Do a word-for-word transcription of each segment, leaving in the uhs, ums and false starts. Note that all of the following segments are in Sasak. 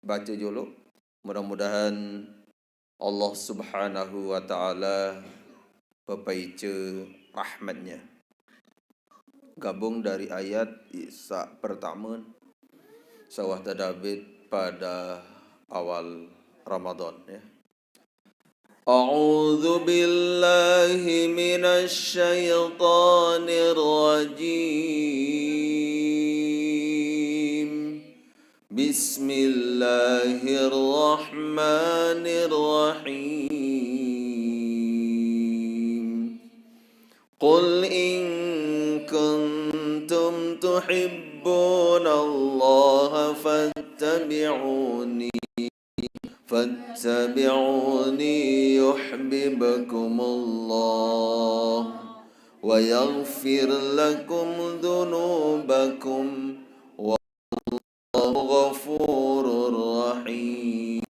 baca jolo. Mudah-mudahan Allah Subhanahu wa Ta'ala bepaica rahmat-Nya. Gabung dari ayat sa pertama, sawah tadabit pada awal Ramadan, ya. أعوذ بالله من الشيطان الرجيم. بسم الله الرحمن الرحيم. قل إن كنتم تحبون الله فاتبعوني، فاتبعوني يحببكم الله ويغفر لكم ذنوبكم، والله غفور رحيم.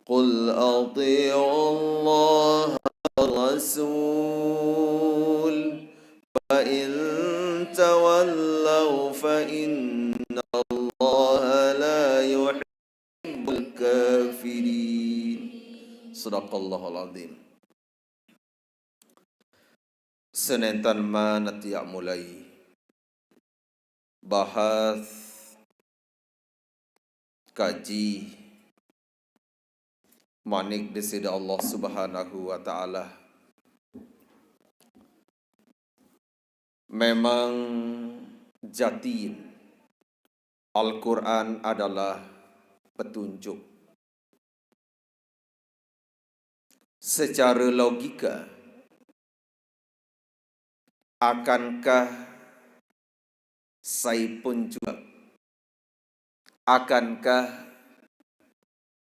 قل أطيعوا الله والرسول، فإن تولوا فإن الله لا يحب الكافرين. صدق الله العظيم. Senentan ma natiak mulai bahas kaji manik Disida Allah Subhanahu wa Ta'ala. Memang jatin Al-Quran adalah petunjuk. Secara logika, akankah saipun jua, akankah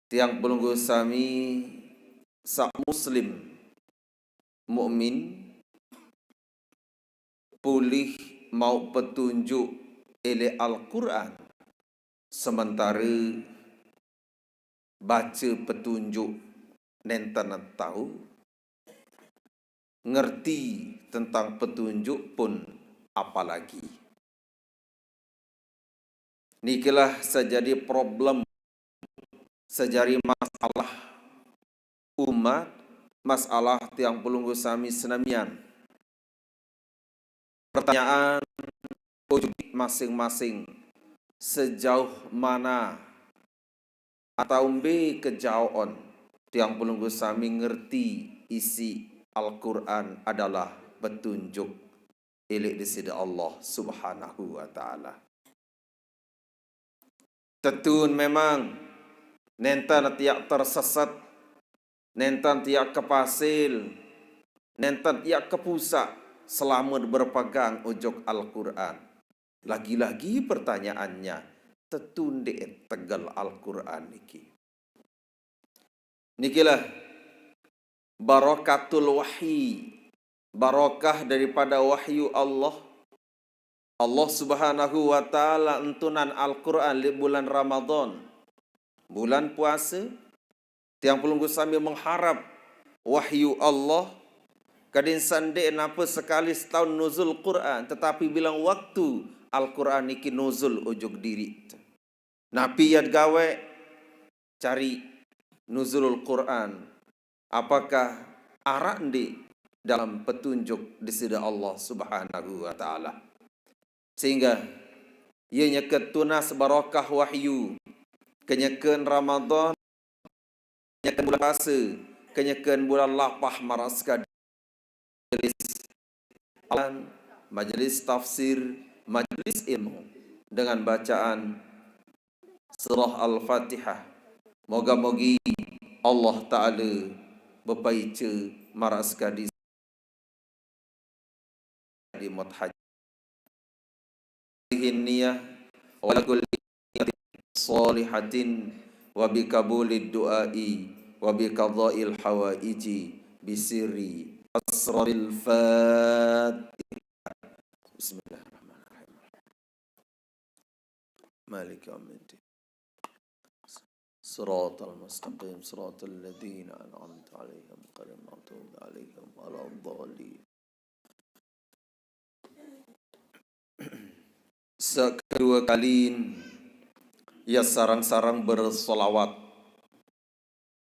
tiang pelungguh sami sa muslim mukmin pulih mau petunjuk oleh Al-Quran, sementara baca petunjuk nenten tahu, ngerti tentang petunjuk pun apalagi. Nikilah sajadi problem, sajadi masalah umat, masalah tiang pelungguh sami senamian. Pertanyaan ujuk masing-masing, sejauh mana atau mbe kejaoon tiang pelungguh sami ngerti isi Al-Quran adalah petunjuk ilik Disida Allah Subhanahu wa Ta'ala. Tetun memang, nenten tiak tersesat, nenten tiak kepasil, nenten tiak kepusak selama berpegang ujuk Al-Quran. Lagi-lagi pertanyaannya, tetun dek tegel Al-Quran niki. Nikilah barokatul wahyi, barokah daripada wahyu Allah. Allah Subhanahu wa Ta'ala entunan Al-Quran di bulan Ramadan, bulan puasa. Tiang pelungguh sami mengharap wahyu Allah, kadin sandek napa sekali setahun nuzul Quran, tetapi bilang waktu Al-Quran niki nuzul ujuk diri. Napi yat gawe cari nuzulul Quran? Apakah arak ndi dalam petunjuk Disida Allah Subhanahu wa Ta'ala? Sehingga ia nyeken tunas barokah wahyu, kenyeken Ramadan, kenyeken bulan puasa, kenyeken bulan lapah marak sekadi majelis Al-Quran, majelis tafsir, majelis ilmu dengan bacaan surah Al-Fatihah. Moga-mogi Allah Ta'ala bepaica marak sekadi di muthaji. Niyah wa lakulli niyatin shalihatin wa bi qabulid du'ai wa bi qadail hawaiji bi sirri asraril Fatihah. Bismillahirrahmanirrahim. Maliki yaumiddin. Siratal mustaqim, siratal ladzina an'amta alaihim, ghairil maghdubi alaihim waladdallin. Sekedua kalin, Ya sareng-sareng bersolawat.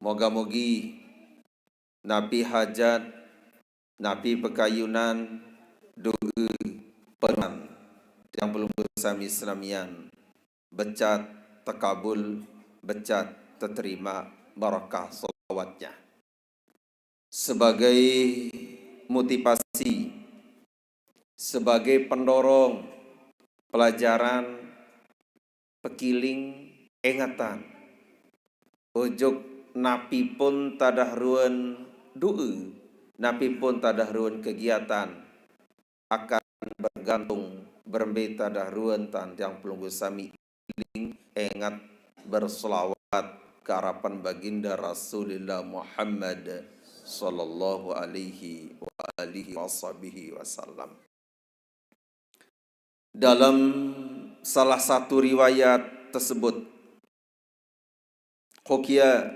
Moga-mogi napi hajat, napi pekayunan, doe, peruan tiang pelungguh sami senamian becat tekabul, becat teterima barakah solawatnya. Sebagai motivasi, sebagai pendorong pelajaran, pekiling, engetan. Ojok napi pun tadah ruen doe, napi pun tadah ruen kegiatan, akan bergantung berembe tadah ruen tan tiang pelungguh sami, engat bersolawat ke harapan baginda Rasulillah Muhammad sallallahu alaihi wa alihi wa sahbihi wasallam. Dalam salah satu riwayat tersebut, hukiya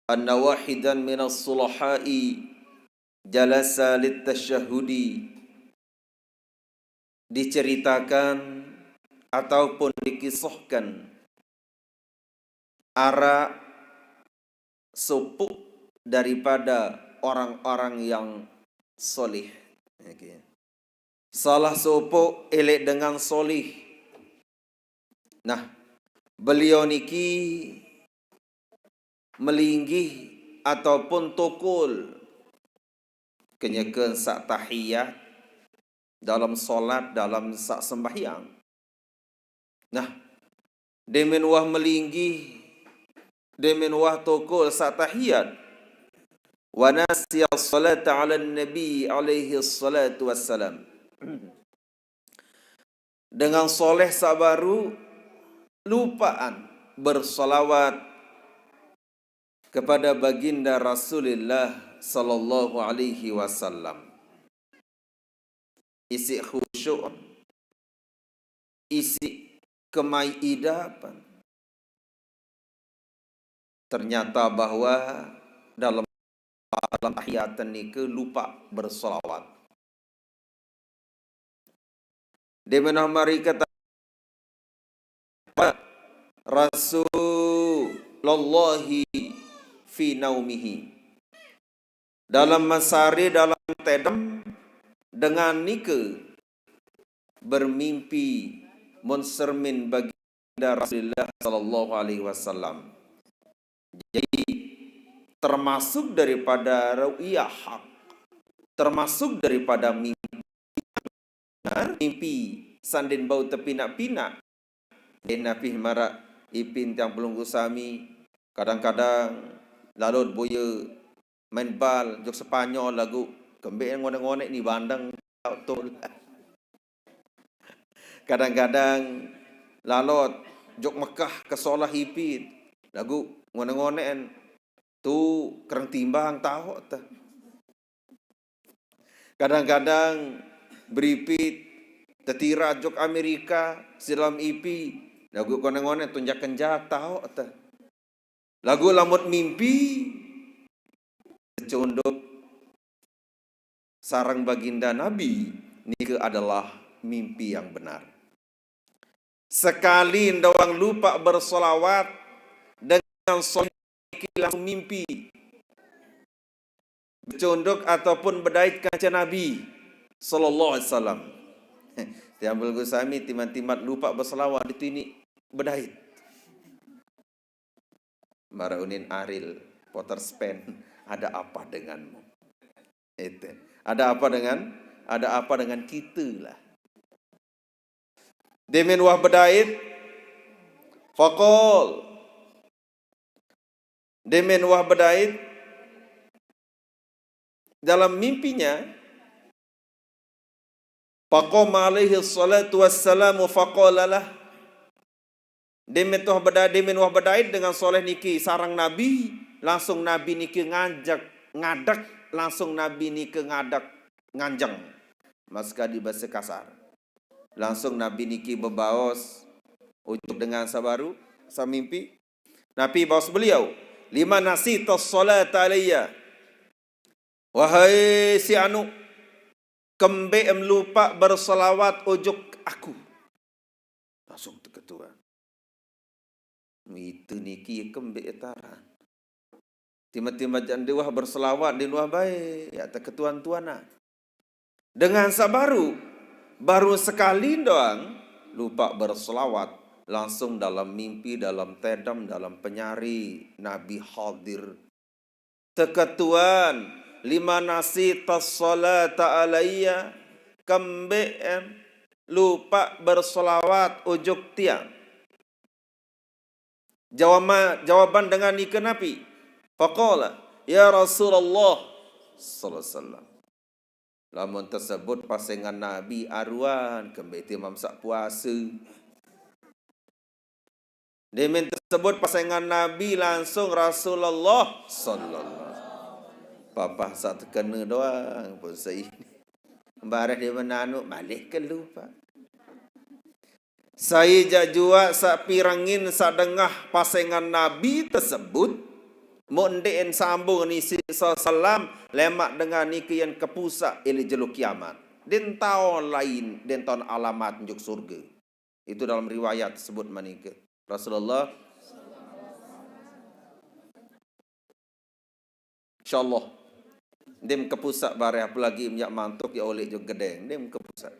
anna wahidan minas sulahai jalasa lit tasyahudi, diceritakan ataupun dikisahkan ara sopo daripada orang-orang yang solih. Oke. Salah sopo elek dengan solih. Nah, beliau niki melinggih ataupun tokol kenyeken sak tahiyat dalam solat, dalam sak sembahyang. Nah, demen wah melinggih, demen wah tokol sak tahiyat. Wa nasiya salata ala nabi alaihi salatu wassalam. Dengan soleh sak baru lupaan bersolawat kepada baginda Rasulillah sallallahu alaihi wasallam. Isi khusyuk, isi kemai idapan. Ternyata bahwa dalam, dalam tahiyatan nike lupa bersolawat. Demen wah mari kata Rasulullahi fi naumihi. Dalam masari, dalam tedem, dengan nike bermimpi mun sermin baginda Rasulullah sallallahu alaihi wasallam. Jadi termasuk daripada ru'yah hak, termasuk daripada mimpi, mimpi sandin bau tepinak-pinak. Deh napi marak ipin tiang pelungguh sami, kadang-kadang lalut boya main bal jok Sepanyol lagu kembe ngonek-ngonek ni bandeng tau tul. Kadang-kadang lalot jok Mekah ke solah ipin lagu ngonek-ngonek tu kereng timbang tau teh. Kadang-kadang beripit tetira jok Amerika silam ipi lagu ngonek-ngonek tunjak kenjak tau teh. Lagu lamut mimpi, cunduk sarang baginda Nabi nike adalah mimpi yang benar. Sekali ndawang lupa bersolawat dengan soleh niki langsung mimpi. Becunduk ataupun bedait kanca Nabi sallallahu alaihi wasallam. Tiang pelungguh sami timat-timat lupa bersolawat di tini bedait. Maraunin Aril, Potter Span, ada apa denganmu? Itu. Ada apa dengan, ada apa dengan kita lah? Demen wah bedait, fakol. Demen wah bedait, dalam mimpinya, faqama alaihi salatu wassalamu faqalalah. Demen wah bedait, demen wah bedait dengan soleh niki sarang Nabi, langsung Nabi niki nganjek, ngadek, langsung Nabi niki ngadek, nganjeng. Maskadi bahasa kasar. Langsung Nabi niki bebaos ujuk dengan sabaru, samimpi. Nabi baos beliau, lima nasi salata alayya. Wahai si anu, kembe em lupa bersolawat ujuk aku. Langsung teketua. Itu niki kembe etaran. Tiba-tiba jangan dewah berselawat di luar baik, ya tak ketuan-tuanan. Dengan sabaru, baru sekali doang lupa berselawat, langsung dalam mimpi, dalam tedem, dalam penyari, Nabi hadir. Teketuan, lima nasi tas salata alayya, kembe em lupa berselawat ujuk tiang. Jawama-, jawaban dengan nika napi? Faqala, "Ya Rasulullah sallallahu alaihi wasallam." Lamun tersebut pasengan Nabi aruan, kembe timam sak puasa. Demen tersebut pasengan Nabi langsung Rasulullah sallallahu alaihi wasallam. Papa sak terkena doang pun saya ini. Bareh dia menanuk, malih kelupa. Saya jak juak sak pirangin sak dengah pasengan Nabi tersebut, mok ndek en sambung ni si salam, lemak dengan ni ke yang kepusak ili jelu kiamat. Den tau lain, den tau alamat njuk surga. Itu dalam riwayat sebut manike. Rasulullah. Insyaallah. Dem kepusak bareh, apalagi minyak mantuk ya oleh juk gedeng. Dem kepusak.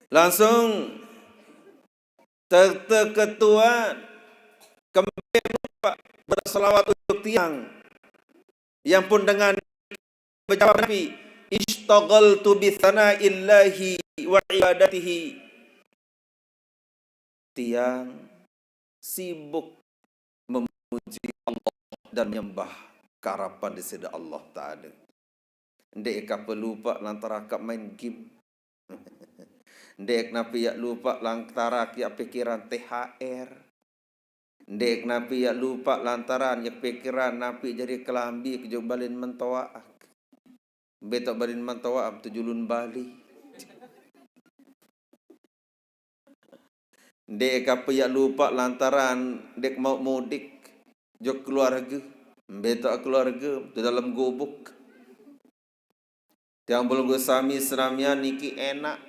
Langsung te-, te-, ketuan kembe lupa berselawat untuk tiang. Yang pun dengan berjawab Nabi, "Ishtaghaltu bi tsanaillahi wa ibadatihi." Tiang sibuk memuji Allah dan menyembah karapan di sida Allah Taala. Ndek ka pelupa lantaran ka main game. Ndek napi yak lupa lantaran yak pikiran T H R. Ndek napi yak lupa lantaran yak pikiran napi jadi kelambi ke juk balin mentoak. Betok balin mentoak tu julun Bali. Ndek kape yak lupa lantaran dek mau mudik jok keluarga. Betok keluarga tu dalam gubuk. Tiang belunggu sami senamian niki enak.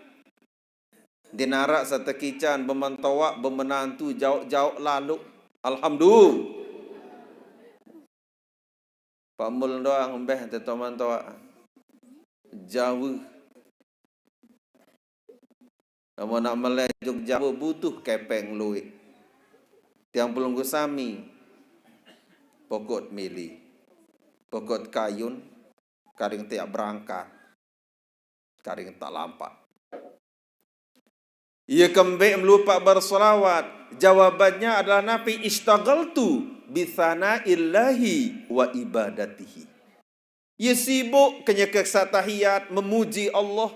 Dinarak satekican bementoak, bemenantu, jauh-jauh lalu. Alhamdulillah. Pak Mul doang embeh te toman toak. Jauh. Kamu nak meleh juk jauh butuh kepeng luit. Tiang pelunggu sami. Pokok mili. Pokok kayun. Karing tiap berangkat. Karing tak lampak. Ia kembek melupa berselawat. Jawabannya adalah napi, "Ishtaghaltu bi tsanaillahi wa ibadatihi." Ia sibuk kenyekek satahiyat, memuji Allah,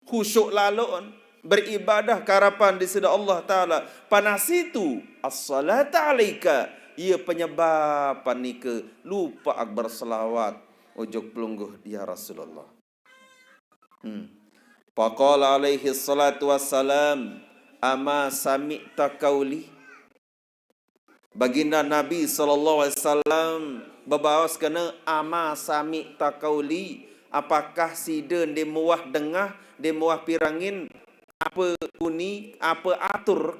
khusyuk lalon, beribadah karapan di sida Allah Taala. Panasitu as-salata alaika, ia penyebab panika lupa berselawat ujuk pelungguh dia Rasulullah. Hmm. Faqala alaihi salatu wassalam, "Ama sami'ta qauli?" Baginda Nabi sallallahu alaihi wasallam bebaos kena, "Ama sami'ta qauli?" Apakah sida ndemuah dengah, ndemuah pirangin apa uni, apa atur?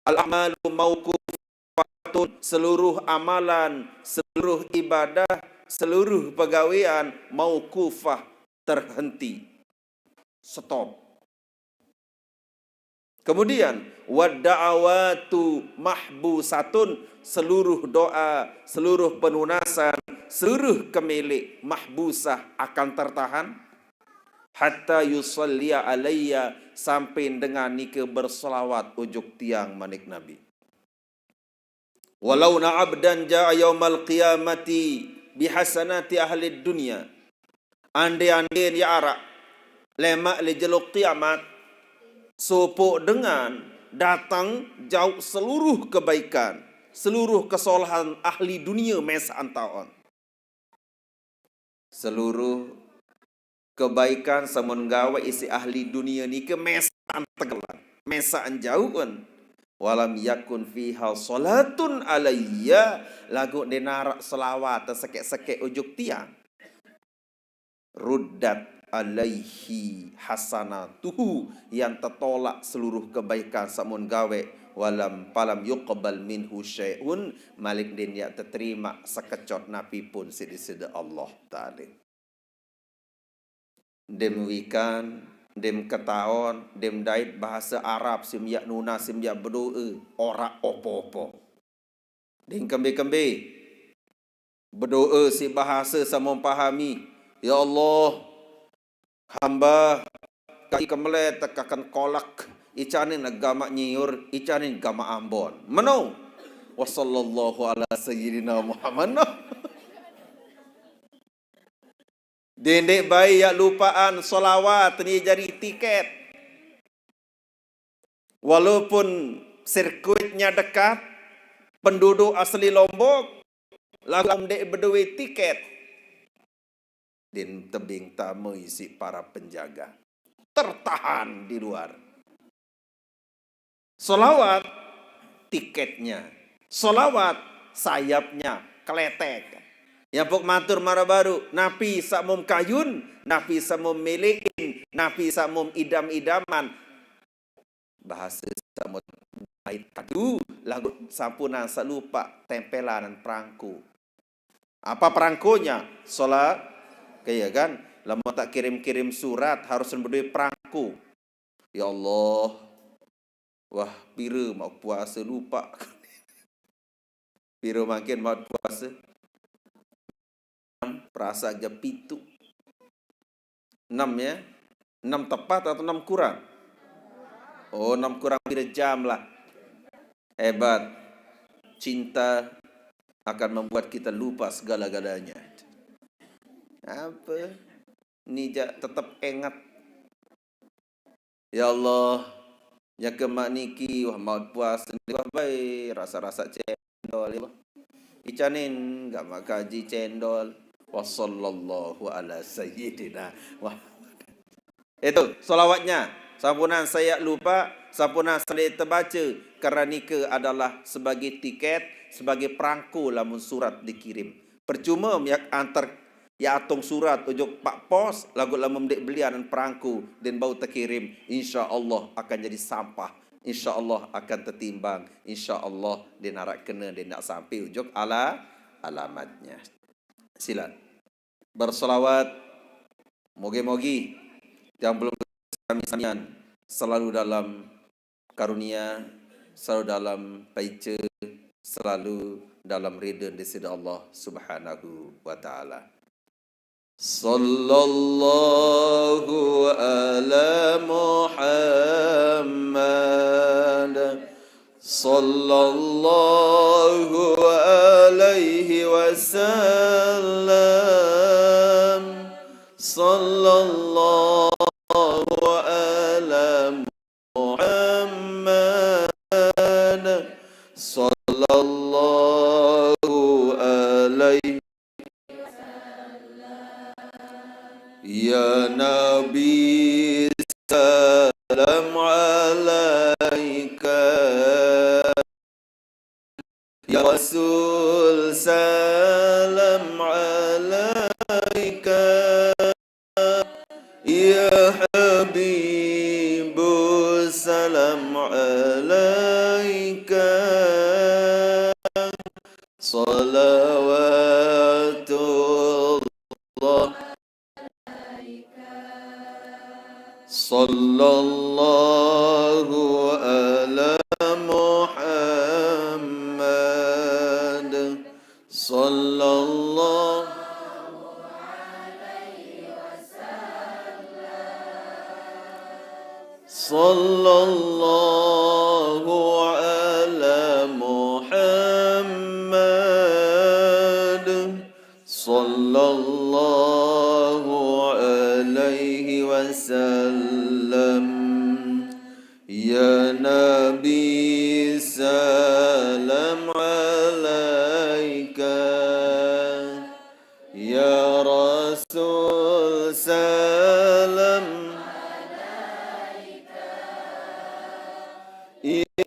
Al-a'malu mauqufatun, seluruh amalan, seluruh ibadah, seluruh pegawean mauqufah, terhenti. Stop. Kemudian, "Wad da'awatu mahbusatun," seluruh doa, seluruh penunasan, seluruh kemilik mahbusah akan tertahan. "Hatta yusalliya alayya," sampai dengan nika berselawat ujuk tiang manik Nabi. "Walau na abdan ja'a yaumal qiyamati bihasanati ahli dunya." Ande-ande ya arak, lemak le jeluk kiamat, sopok dengan datang jauh seluruh kebaikan, seluruh kesolahan ahli dunia mesaan taon. Seluruh kebaikan samun gawe isi ahli dunia nike mesaan tegelan, mesaan jauhun. "Walam yakun fiha salatun alayya," lagu denarak selawat sekek-sekek ujuk tiang. "Ruddat alaihi hasanatuhu, yang tertolak seluruh kebaikan saq mun gaweq, walam, falam yuqbal minhu syai'un, malik ndeqn yaq teterimaq sekecot napi pun siq Deside Allah Taala. Ndeqm wikan, ndeqm ketaon, ndeqm dait bahase Arab siq yaq nunas, siq yaq bedoe, oraq opo-opo. Ndeqn kembe-kembe. Bedoe siq bahase saq mum pahami. Ya Allah, hamba kaki kemelet tekaken kolek, icanin gamaq nyiur, icanin gamaq ambon. Meno. Wa sallallahu ala sayyidina Muhammad. Dendeq bae yaq lupaqan sholawat ni jari tiket. Walaupun sirkuitnya dekat, penduduk asli Lombok, laguq ndeq bedoe tiket, ndeqn tebeng tame isiq para penjaga. Tertahan di luar. Sholawat tiketnya, sholawat sayapnya, kletek. Yang pok matur mara baru, napi saq mum kayun, napi saq mum meleqin, napi saq mum idam-idaman. Bahase saq mum bait kadu, laguq sampunan saq lupaq tempelan perangko. Apa perangkonya? Sholat, kayak kan? Lamun tak kirim-kirim surat, harus bedoe perangko. Ya Allah, wah, pire mauq puase lupaq. Pire mangkin mauq puase? Perasa aja pitu. Enam ya? Enam tepat atau enam kurang? Oh, enam kurang pire jam lah. Hebat. Cinta akan membuat kita lupa segala-galanya. Apa? Ni jaq tetep enget. Ya Allah, nyake maq niki, wah, mauq puase niki, wah, bae, rasa-rasa cendol, ya Allah. Icanin, gamaq kaji cendol. Wa sallallahu ala sayyidina Muhammad. Itu sholawatnya. Sampunan saq yaq lupaq, sampunan saq ndeq tebace, karena nike adalah sebagai tiket, sebagai perangko lamun surat dikirim. Percume yaq anter, yaq atung surat ojok paq pos, laguq lamun ndeq belian perangko, ndeqn bau tekirim, insya Allah akan jadi sampah, insya Allah akan tetimbang, insya Allah ndeqn araq kene, ndeqn araq sampe ojok ala-, alamatnya. Silakan. Bersolawat, moge-moge tiang pelungguh sami-samian selalu dalam karunia, selalu dalam paice, selalu dalam ridha Deside Allah Subhanahu wa Ta'ala. Sallallahu ala Muhammad. Sallallahu alaihi wasallam. Sallallahu ala Muhammad. Sallallahu alaihi. Ya Nabi, salam alaika. Ya Rasul, salam alaika. Ya Habibu, salam alaika. Salawatullah. Sallallahu ala Muhammad. Sallallahu, sallallahu ala Muhammad. Sallallahu alaihi wasallam. Ya Nabi, salam alaika. Ya Rasul, salam.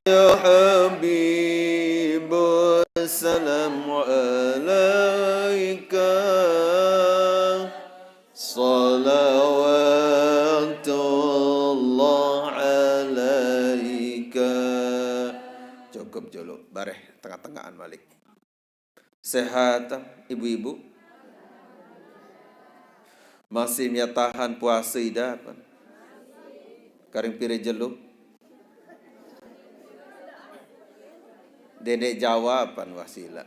Ya Habibu, salam alaika. Salawatullah. jelo, bareh tengah-tengahan malik. Sehat, ibu-ibu? Masih mia tahan puasa ida, pan? Karing pire jelo? Dede jawaban wah sila.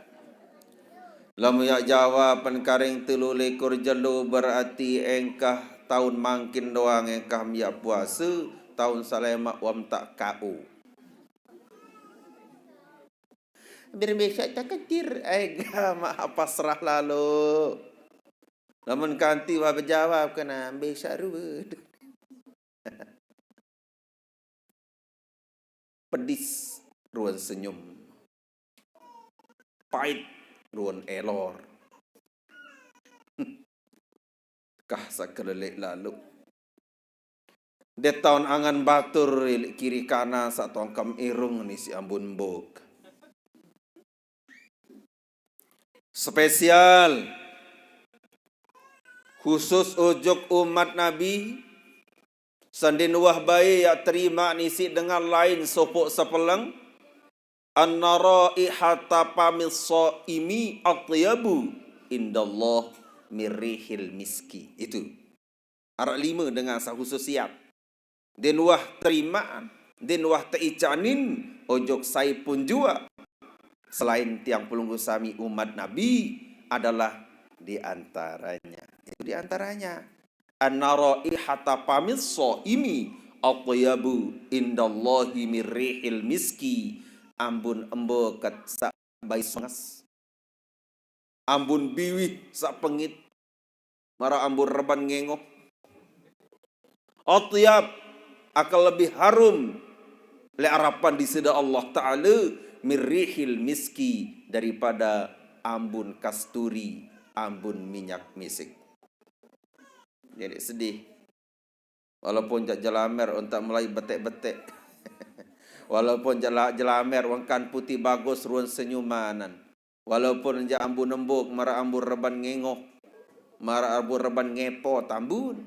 Lamun yak jawaban karing telu likur jelo, berarti engkah tahun mangkin doang engkah mia puasa, tahun salema wam tak kau. Bermesyak tak ketir, eh, gama pasrah lalu. Lamun kanti wah bejawab kena besyak ruwet. Pedis ruan senyum. Pait ruan elor. Kah sakelelek lalu. De taun angan batur ilik kiri kana satongkem irung ni si ambun mbok. Spesial khusus ujuk umat Nabi, sandin wah bae yak terima nisi dengan lain sopok sepeleng, anna raihata pamis saimi atyabu indallah mirrihil miski. Itu. Arak lima dengan sakhususiat. Din wah terimaan, din wah teicanin, ojok sai pun jua. Selain tiang pelunggu sami umat Nabi adalah di antaranya. Itu di antaranya. Anna raihata pamis saimi atyabu indallahi mirrihil miski. Ambun embo kat sak bai songas. Ambun biwih sak pengit. Mara ambun reban ngengoh. Atyab, akan lebih harum le arapan di sida Allah Ta'ala mirrihil miski daripada ambun kasturi, ambun minyak misik. Jadi sedih. Walaupun jak jelamer untak mulai betek-betek. Walaupun jela-, jelamer wangkan putih bagus ruan senyumanan. Walaupun jak ambu nembuk mara ambu reban ngengoh. Mara ambu reban ngepo tambun.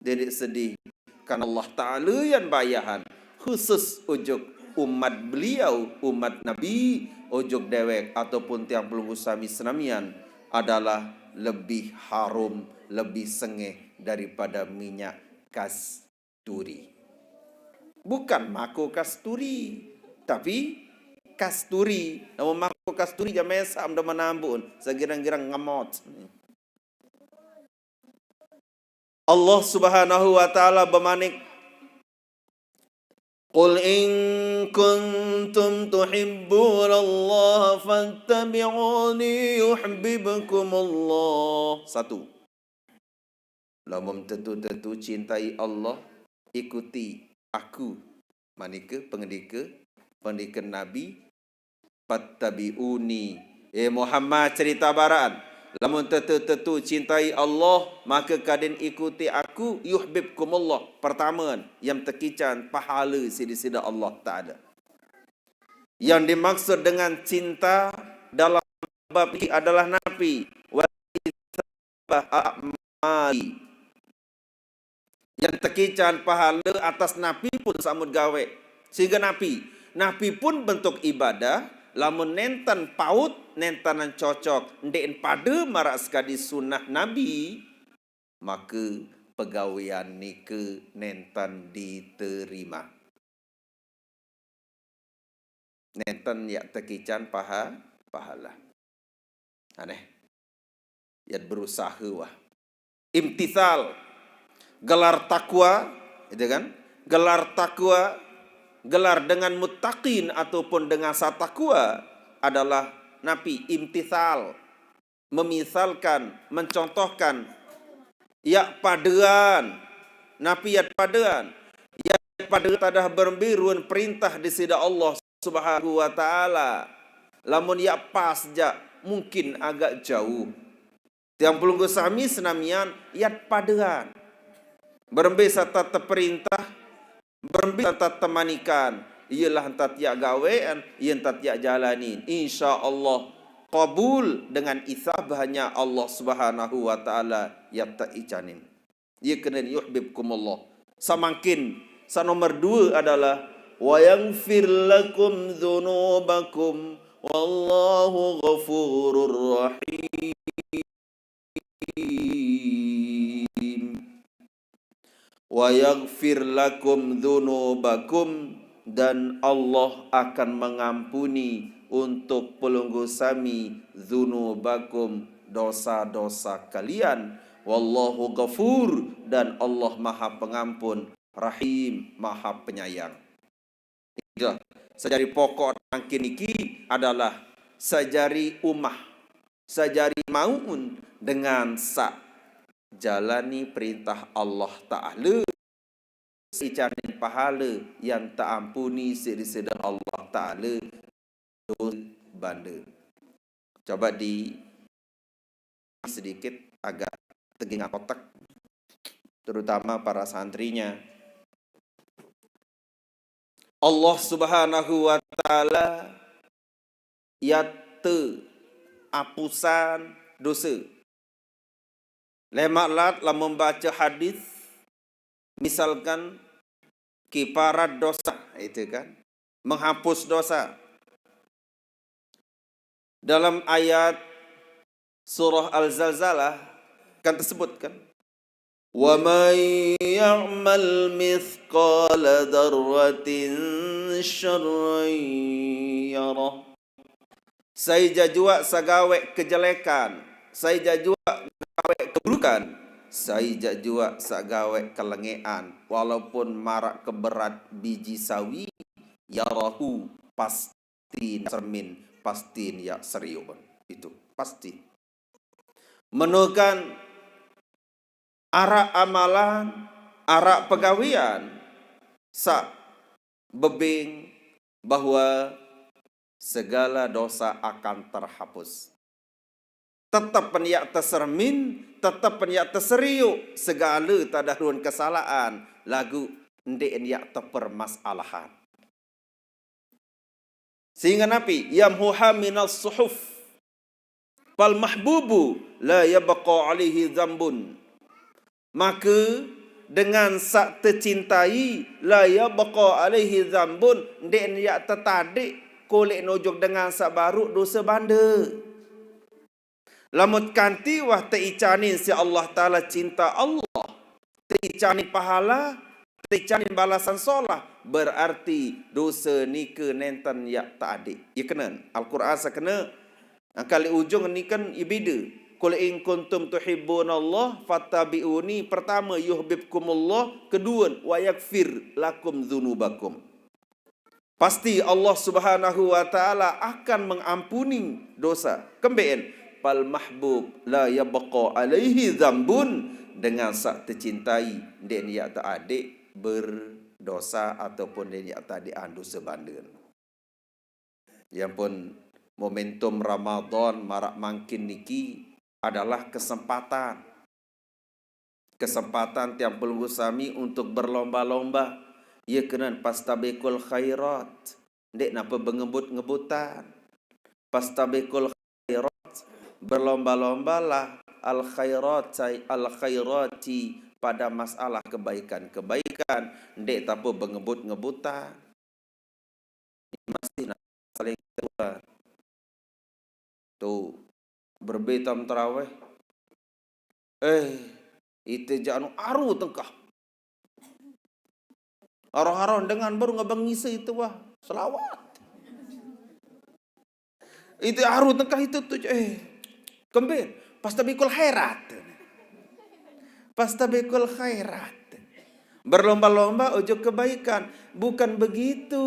Dedik sedih. Karena Allah Ta'ala yang bayahan. Khusus ujuk umat beliau, umat Nabi, ujuk dewek ataupun tiang pelunggu sami senamian adalah lebih harum, lebih sengeh daripada minyak kasturi. Bukan mako kasturi, tapi kasturi. Namun mako kasturi jamai sam da menambun, segirang-girang ngemot. Allah Subhanahu wa Ta'ala bemanik, "Qul in kuntum tuhibbunallaha fattabi'uni yuhibbukumullah." Satu. Lamun tetu-tetu cintai Allah, ikuti aku. Manika pengendika, pengendika Nabi, "Fattabi'uni." Eh Muhammad, cerita baraan. Lamun tetu-tetu cintai Allah, maka kadin ikuti aku, yuhibbukumullah. Pertama, yang tekican pahala sida-sida Allah Ta'ala. Yang dimaksud dengan cinta dalam bab ini adalah napi? Wa amali. Yang tekican pahala atas napi pun samut gawe. Sehingga napi? Napi pun bentuk ibadah, lamun nenten paut, nenten cocok, ndek pada marak sekadi sunnah Nabi, maka pegawean nika nenten diterima. Nenten yak tekican paha, pahala. Aneh. Yat berusaha wah. Imtithal. Gelar takwa, itu kan? Gelar takwa, gelar dengan muttaqin ataupun dengan satakwa adalah napi? Imtithal. Memisalkan, mencontohkan, yak padean. Napi yak padean? Yak padean tadah berembe ruan perintah di sida Allah Subhanahu wa Ta'ala. Lamun yak pas jak, mungkin agak jauh. Tiang pelunggu sami senamian, yak padean. Berembe satat teperintah, berembe satat temanikan, iyalah entat yak gawean, iya entat yak jalanin. Insya Allah, kabul dengan isabahnya Allah Subhanahu wa Ta'ala yak tak icanin. Iya kena yuhibbukumullah. Samangkin, sa nomor dua adalah ويغفر لكم ذنوبكم والله غفور رحيم. ويغفر لكم ذنوبكم, dan Allah akan mengampuni untuk pelungguh sami, dzunubakum, dosa-dosa kalian. Wallahu ghafur, dan Allah Maha Pengampun, Rahim, Maha Penyayang. Itu. Sajari pokok mangkin niki adalah sajari umah, sajari maun dengan sak jalani perintah Allah Ta'ala, icanin pahala yang taampuni sida-sida Allah Ta'ala dosa banda. Coba di sedikit agak teginga kotak, terutama para santrinya. Allah Subhanahu wa Ta'ala yata apusan dosa. Lemak lat lamun baca hadis, misalkan kiparat dosa, itu kan, menghapus dosa. Dalam ayat surah Al-Zalzalah kan tersebut kan, "Wa man ya'mal mithqala dzarratin syarran yarah." Sai ja jua sagawe kejelekan, sai ja jua gawe keburukan, sai ja jua sagawe kelengean, walaupun marak keberat biji sawi, yarahu, pasti cermin, pasti ya serius. Itu pasti. Menukan arak amalan, arak pegawian, sak bebing bahwa segala dosa akan terhapus. Tetep pen yak tesermin, tetep pen yak teseriuk segala tadah run kesalahan, lagu ndek yak tepermasalahan. Sehingga napi? Yamhuha minas suhuf. Fal mahbubu la yabqa alaihi dzambun. Maka dengan sak tecintai, la yabqa alaihi dzambun, ndek yak tetadik kolek nujung dengan sak baru dosa banda. Lamun kanti wah teicanin si Allah Ta'ala cinta Allah, teicanin pahala, teicanin balasan solah, berarti dosa nika nenten yak taadik. Ya kenen. Al-Quran sakena angkali ujung ni kan ibida. "Qul in kuntum tuhibbunallah fattabi'uni." Pertama, "Yuhibbukumullah." Kedua, "Wa yaghfir lakum dzunubakum." Pasti Allah Subhanahu wa Ta'ala akan mengampuni dosa. Kemben, "Fal mahbub la yabqa alaihi dzambun." Dengan sak tecintai, ndek yak taadik berdosa ataupun ndek yak taadik andu sebanding. Ya pun, momentum Ramadan marak mangkin niki adalah kesempatan. Kesempatan tiang pelungguh sami untuk berlomba-lomba. Ya kenen, fastabiqul khairat. Ndek napa bengebut-ngebutan. Fastabiqul khairat. Berlomba-lombalah al khairat, al khairati, pada masalah kebaikan-kebaikan. Ndek tapa bengebut-ngebutan. Masih nak saling ketua. Tu, berbetam terawih. Eh, ite janu aru tengkah. Aroh-aroh dengan baru ngabang ngisi itu wah. Selawat. Itu aru tengkah itu tu, eh. Kemben, fastabiqul khairat. Fastabiqul khairat. Berlomba-lomba ujuk kebaikan. Bukan begitu.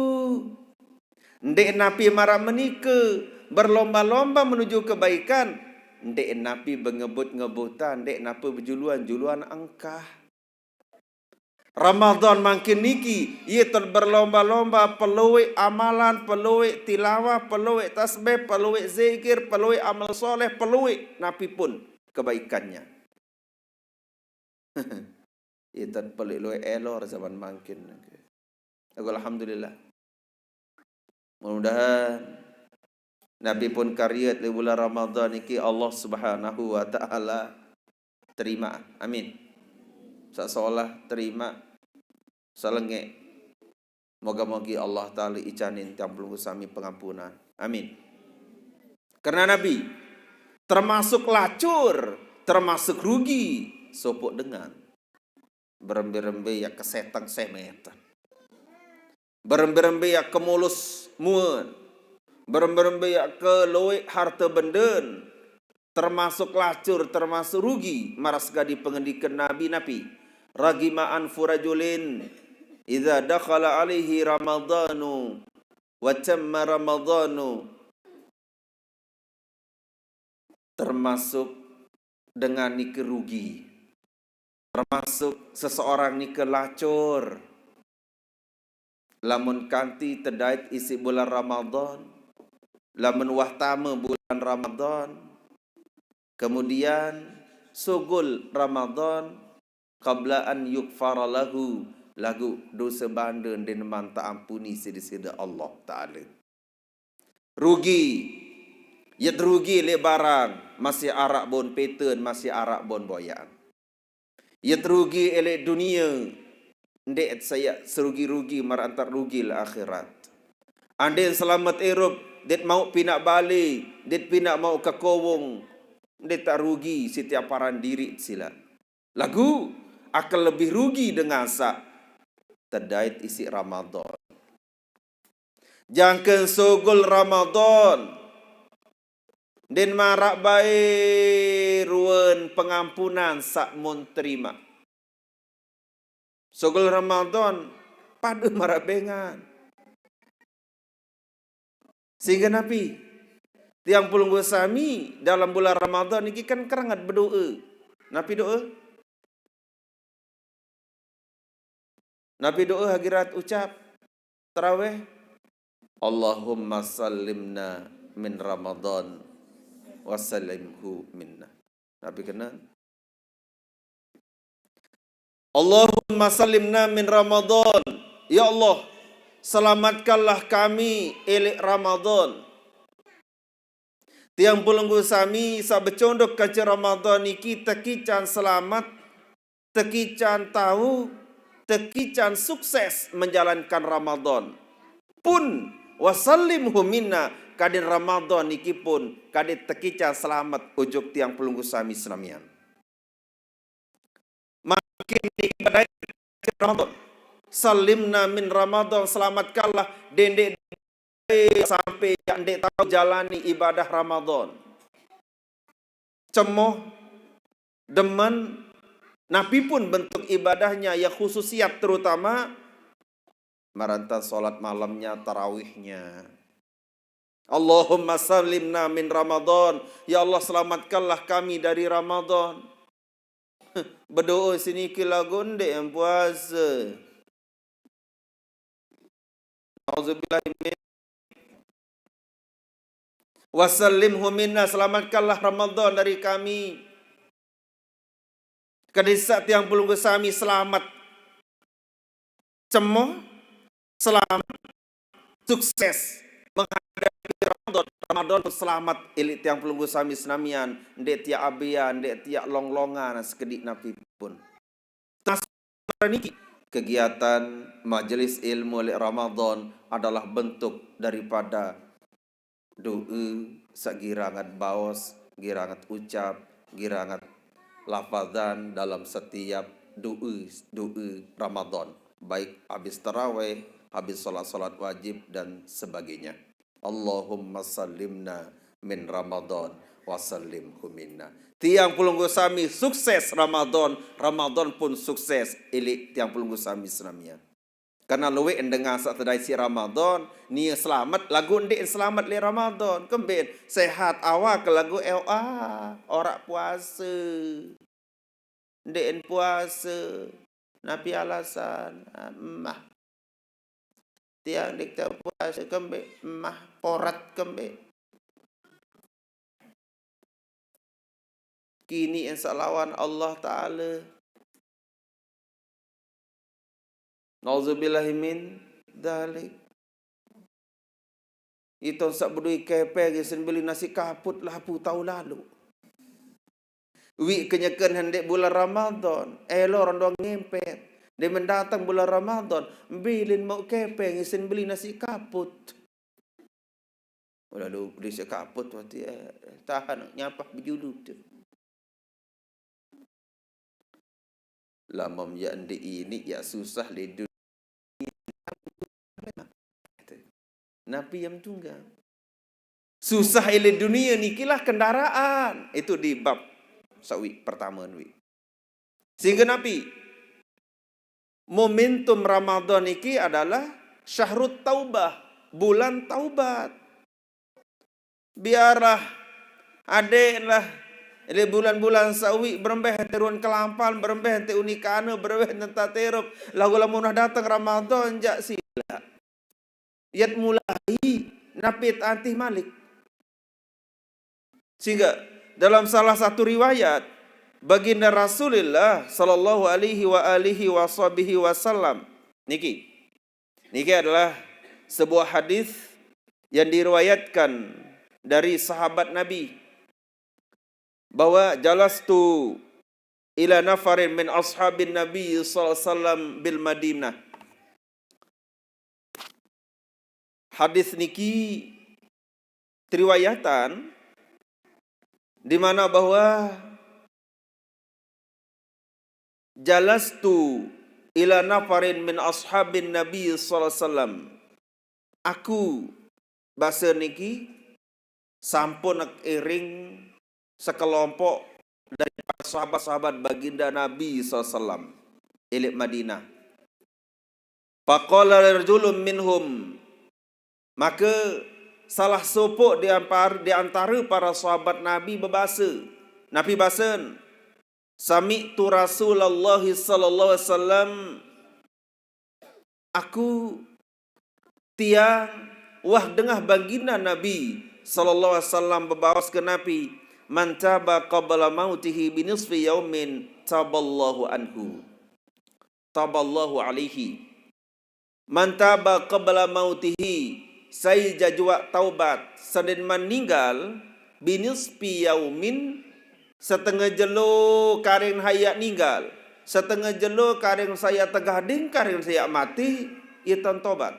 Ndek napi marak menika, berlomba-lomba menuju kebaikan. Ndek napi bengebut-ngebutan, ndek napa bejuluan-juluan engkah. Ramadan mangkin niki, iya ter berlomba-lomba peluik amalan, peluik tilawah, peluik tasbih, peluik zikir, peluik amal soleh, peluik napi pun kebaikannya. Iya ter peluik-luik elor zaman mangkin. Aku alhamdulillah. Mudah-mudahan napi pun kariat di bulan Ramadan niki Allah Subhanahu wa Ta'ala terima. Amin. Sak solah terima, salengek. Moga-mogi Allah Ta'ala icanin tiang pelungguh sami pengampunan. Amin. Karena Nabi termasuk lacur, termasuk rugi, sopo dengan berembe-rembe ya keseteng semetan. Berembe-rembe ya kemulus muan. Berembe-rembe ya keloek harta benden. Termasuk lacur, termasuk rugi, maras gadi pengendikan Nabi napi. Ragima anfu rajulin idza dakhala alaihi ramadhanu wa tamma ramadhanu. Termasuk dengan niki rugi. Termasuk seseorang niki lacur. Lamun kanti tedait isi bulan Ramadan, lamun wah tama bulan Ramadan, kemudian sugul Ramadan, qabla an yukfara lahu, lagu dosa banda den manta ampuni sida-sida Allah Ta'ala. Rugi. Yet rugi le barang, masih arak bon peten, masih arak bon boyan. Yet rugi elek dunia, ndek saya serugi-rugi marantar rugi le akhirat. Anden selamat irup, det mau pinak bali, det pinak mau kekowong, nde tak rugi setiap paran diri sila. Lagu akan lebih rugi dengan sa tedait isi Ramadan. Jangken sugul Ramadan, den marak bae ruen pengampunan sak mun terima. Sugul Ramadan, pada marak bengan. Sehingga napi? Tiang pelungguh sami dalam bulan Ramadan niki kan kerenget berdoa. Napi doa? Napi doa hagirat ucap tarawih? Allahumma sallimna min Ramadan wa sallimhu minna. Napi kena? Allahumma sallimna min Ramadan. Ya Allah, selamatkanlah kami elek Ramadan. Tiang pelungguh sami sak becondok kaca Ramadan niki tekican selamat, tekican tahu, tekican sukses menjalankan Ramadan. Pun wasallimhu minna, kadin Ramadan niki pun kadin tekican selamat ujuk tiang pelungguh sami senamian. Makin ibadah Ramadan. Salimna min Ramadan, selamatkanlah dendek sampai yang dek tahu jalani ibadah Ramadan. Cemoh, demen, napi pun bentuk ibadahnya, ya khususiat terutama marantan salat malamnya, tarawihnya. Allahumma salimna min Ramadan. Ya Allah, selamatkanlah kami dari Ramadan. Berdoa sini kila gondek yang puasa. Nauzubillah min. Wasallimhu minna, selamatkanlah Ramadan dari kami. Kadisak tiang pelungguh sami selamat. Cemoh, selamat, sukses menghadapi Ramadan. Ramadan pun selamat, ilik tiang pelungguh sami senamian, ndek tiak abian, ndek tiak longlongan, sekedik napi pun. Termasuk niki, kegiatan majelis ilmu lek Ramadan adalah bentuk daripada doa sak girangat baos, girangat ucap, girangat lafazan dalam setiap doa, doa Ramadan, baik habis tarawih, habis salat-salat wajib dan sebagainya. Allahumma sallimna min Ramadan wa sallimhu minna. Tiang pelungguh sami sukses Ramadan, Ramadan pun sukses ilik tiang pelungguh sami senamian. Karena luwek dengan sak tedai si Ramadan, nia selamat, lagu ndik selamat le Ramadan. Kemben sehat awak ke lagu L A, orak puasa. Ndik puasa. Napi alasan? Ah, emah. Tiang ndik tak puasa kembe, emah porat kembe. Kini yang sak lawan Allah Ta'ala. Nauzubillahi min dalik. Iton sak bedui kepe ge sen beli nasi kaput lah pu tau lalu. Wi kenyeken hendek bulan Ramadan, elo rondong ngempet. Dia mendatang bulan Ramadan, bilin mau kepeng, isin beli nasi kaput. Lalu beli nasi kaput, waktu, eh, tahan, nyapah bejulu tu. Lamam ya ndi ini, ya susah ledu. Napi yang tunggal. Susah ile dunia nikilah kendaraan. Itu di bab sawi pertama wi. Sehingga napi? Momentum Ramadan niki adalah syahrut taubah, bulan taubat. Biarlah adek lah, ile bulan-bulan sawi berembeh ente ruan kelampal, berembeh ente unikana, berembeh ente taterup. Lagu lamun udah datang Ramadan, jak sila. Yat mulai napit antih malik. Sehingga dalam salah satu riwayat, Baginda Rasulullah sallallahu alaihi wa alihi wa sahbihi wasallam niki. Niki adalah sebuah hadis yang diriwayatkan dari sahabat Nabi bahwa jalastu ila nafarin min ashabin Nabi sallallahu alaihi wasallam bil Madinah. Hadis niki riwayatan di mana bahwa jalastu ila nafarin min ashabin Nabi sallallahu alaihi wasallam. Aku basa niki sampun iring sekelompok dari para sahabat-sahabat Baginda Nabi sallallahu alaihi wasallam ilik Madinah. Faqala rajulun minhum, maka salah sopok di ampar-, di antara para sahabat Nabi bebasa, Nabi basen, "Sami'tu Rasulullah sallallahu alaihi wasallam," aku tiang wah dengah Baginda Nabi sallallahu alaihi wasallam bebaos ke napi, "Man taba qabla mautihi binisfi yaumin taballahu anhu, taballahu alaihi." Man taba qabla mautihi, sai jajuak taubat, sandin maninggal, binisfi yaumin, setengah jelo karing haya ninggal, setengah jelo karing saya tegah ding karing saya mati, ia tan tobat.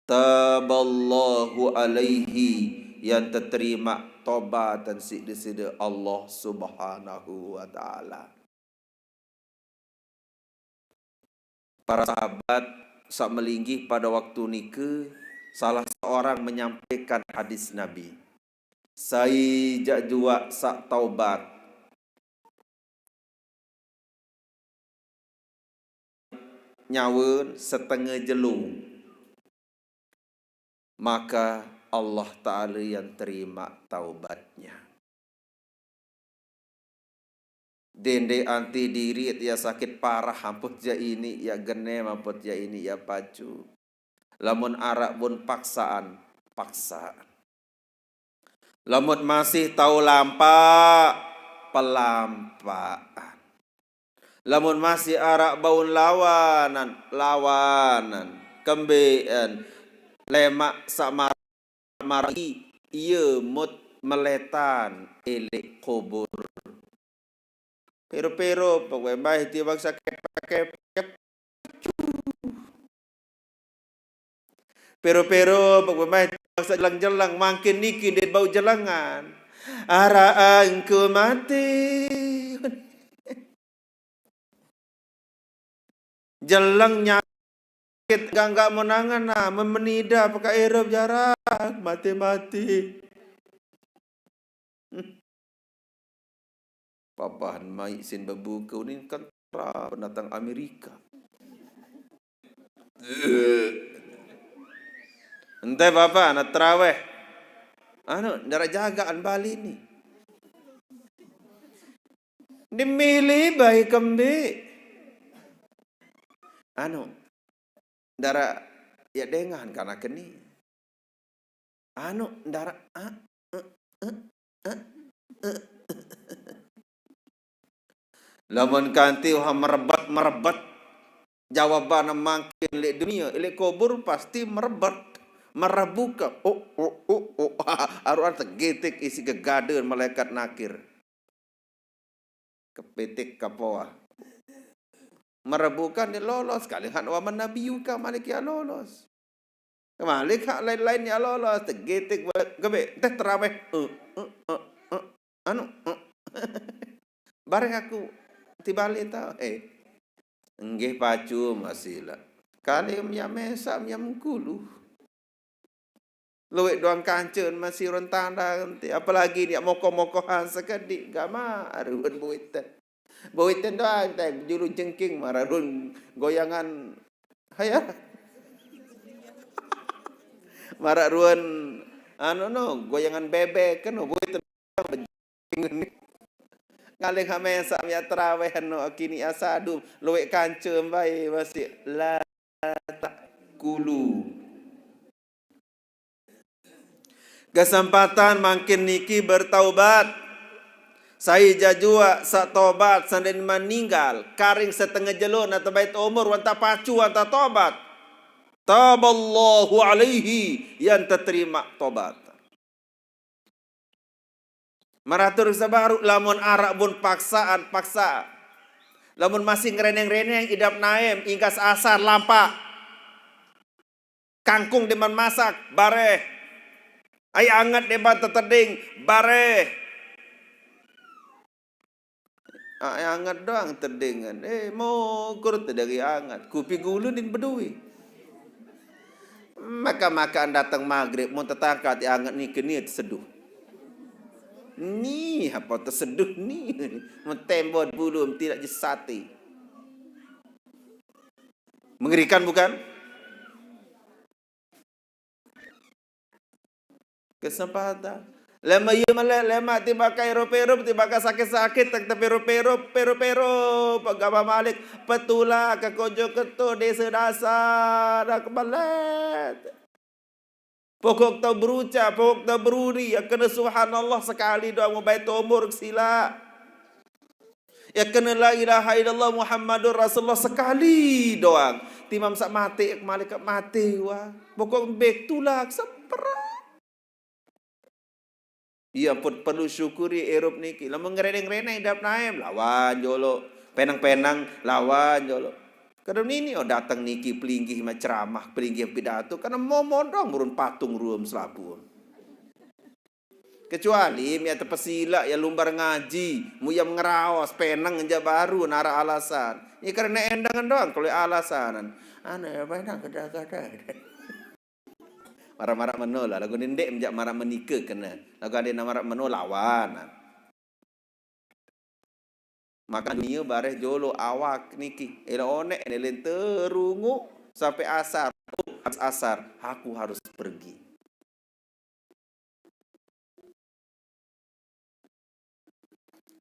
Taballahu alaihi, yang terterima tobat dan si disida Allah Subhanahu wa Ta'ala. Para sahabat sak melinggih pada waktu nike, salah seorang menyampaikan hadis Nabi. Sai jak juak sak taubat. Nyawa setengah jelo. Maka Allah Ta'ala yang terima taubatnya. Dende anti diri ya sakit parah, ampun ja ini, ya genem, ampun ja ini, ya pacu. Lamun arak bun paksaan, paksaan. Lamun masih tau lampak, pelampakan. Lamun masih arak baun lawanan, lawanan. Kembeen, lemak sak mar-, maragi, iya mut meletan ilik kubur. Pero-pero, pokoknya bae ti bangsa kepek-kepek. Pero-pero, pokoknya bae ti bangsa jelang-jelang, mangkin niki ndet bau jelengan. Araan ku mati. Jeleng nyakit, gak, gak menangan, nah, memenida, pakai erep jarak, mati-mati. Papahan mai sin bebuka ni kan tentara pendatang Amerika. Ente bapak anak teraweh. Anu, ndak jagaan Bali ni. Dimilih baik kembe. Anu, ndak ya dengan kana keni. Anu, ndak, ah, eh, eh, eh, eh. Lamun kanti uha merebet-merebet, jawaban mangkin lek dunia, lek kubur pasti merebet, merebuka. Oh, oh, oh, oh. Aruan tegetik isi gegadeun malaikat Nakir. Kepitik kapoa. Mara bukan ya lolos, kali hak wa man nabiyuka malik ya lolos. Malik hak lain-lain ya lolos, tegetek, gebe, teh teraweh. Eh, eh, eh, eh. Anu, eh. Bareh aku tibalik tau. Eh. Nggih pacu masila. Kali mia mesak mia mengkulu. Luwek doang kancen masih ron tanda ente. Apalagi ni moko-mokohan sekedi gama arun buiten. Buiten doang teh julu jengking mararun goyangan haya. Mararun anu no goyangan bebek kan buiten doang. Ngalih hamesa mia teraweh no kini asadu luwek kancen bae masih la takulu. Kesempatan mangkin niki bertaubat. Sai jajua sa tobat sanden maninggal, karing setengah jelo na tebait umur wanta pacu wanta tobat. Taballahu alaihi yang terima tobat. Maratur sabaru lamun arak bun paksaan paksa. Lamun masih ngereneng-reneng idap naem ingkas asar lampak. Kangkung deman masak, bareh. Ai anget deman teteding, bareh. Ai anget doang tedingan. Eh, mogur tedagi anget. Kupi gulu din bedui. Maka-makaan datang maghrib, mun tetangkat anget ni keni seduh. Ni apa terseduh ni? Mun tembot bulu tidak jesati. Mengerikan bukan? Kesempatan. Lema iya mele, lema tiba ka erup-erup, tiba ka sakit-sakit, tak tapi erup-erup, erup-erup, pegaba malik, petula ke kojo keto desa dasar, dah kebelet. Pokok tau beruca, pokok tau beruri, ya kena subhanallah sekali doa mau baik umur sila. Ya kena la ilaha illallah Muhammadur Rasulullah sekali doang. Timam sak mati, malaikat mati wah. Pokok bek tulak seperang. Iya pun perlu syukuri erup niki. Lamun ngereneng-reneng idap naem lawan jolo. Penang-penang lawan jolo. Kadang nini oh datang niki pelinggih ma ceramah, pelinggih pidato karena mau mondong murun patung ruam selapun. Kecuali mia tepesila ya lumbar ngaji, muyam ngeraos, penang enja baru nara alasan. Ya karena endangan doang kalau alasanan. Anu ya penang kada-kada. Marah-marah meno lah, lagu nendek menjak marah menikah kena. Lagu ada marah meno lawan. Maka dunia bareh jolo awak niki. Ela onek nelen terungu sampai asar. Oh, habis asar, aku harus pergi.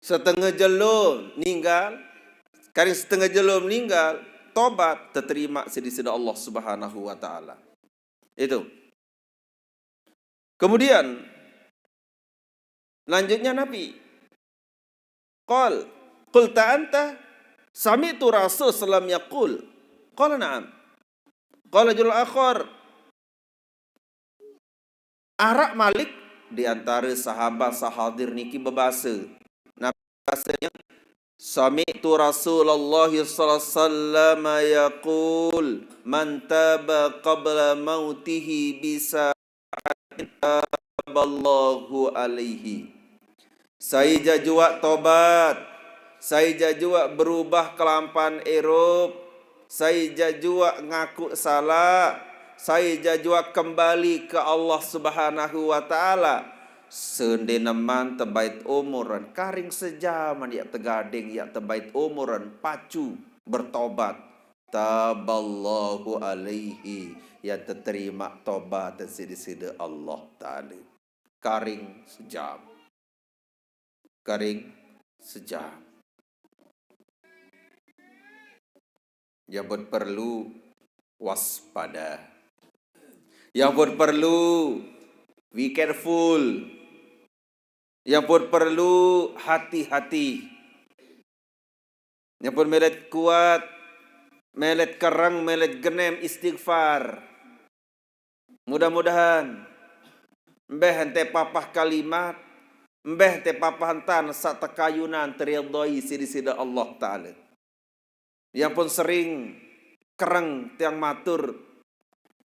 Setengah jelo ninggal, karing setengah jelo meninggal, tobat terima sidi sida Allah Subhanahu wa taala. Itu. Kemudian lanjutnya Nabi. Qal, qulta anta sami'tu Rasul sallam yaqul. Qala na'am. Qala rajul akhar. Arak malik di antara sahabat sahadir niki bebasa. Nah, bahasanya sami'tu Rasulullah sallallahu alaihi wasallam yaqul man taba qabla mautihi bisa taballahu alaihi. Sai jajua tobat, sai jajua berubah kelampan erup, sai jajua ngaku salah, sai jajua kembali ke Allah Subhanahu wa taala. Sende neman tebait umuran karing sejaman ya tegading ya tebait umuran pacu bertobat. Taballahu alaihi, yang terima tobat sidi sida Allah Ta'ala. Karing sejam. Karing sejam. Ya buat perlu waspada. Ya buat perlu be careful. Ya buat perlu hati-hati. Nyebut melet kuat, melet kereng, melet genem istighfar. Mudah-mudahan mbeh ente papah kalimat, mbeh ente papah entan sak tekayunan teridhoi sidi sida Allah Ta'ala. Yang pun sering kereng tiang matur,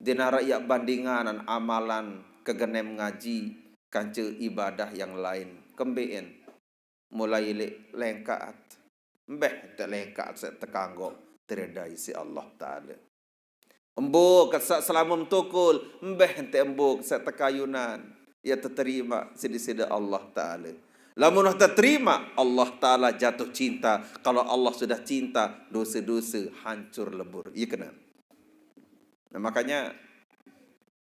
ndeq naraq yaq bandinganan amalan kegenem ngaji kance ibadah yang lain. Kembeqin? Mulai leq lengkaat. Mbeh nteq lengkaat seq tekanggoq teridai siq Allah Taala. Embo kesaq selamem tukul, mbeh nteq embo kesaq tekayunan, ya teterimaq siq Deside Allah Taala. Lamun wah teterimaq, Allah Taala jatuh cinta. Kalau Allah sudah cinta, dose-dose hancur lebur. Iya kene. Nah, makanya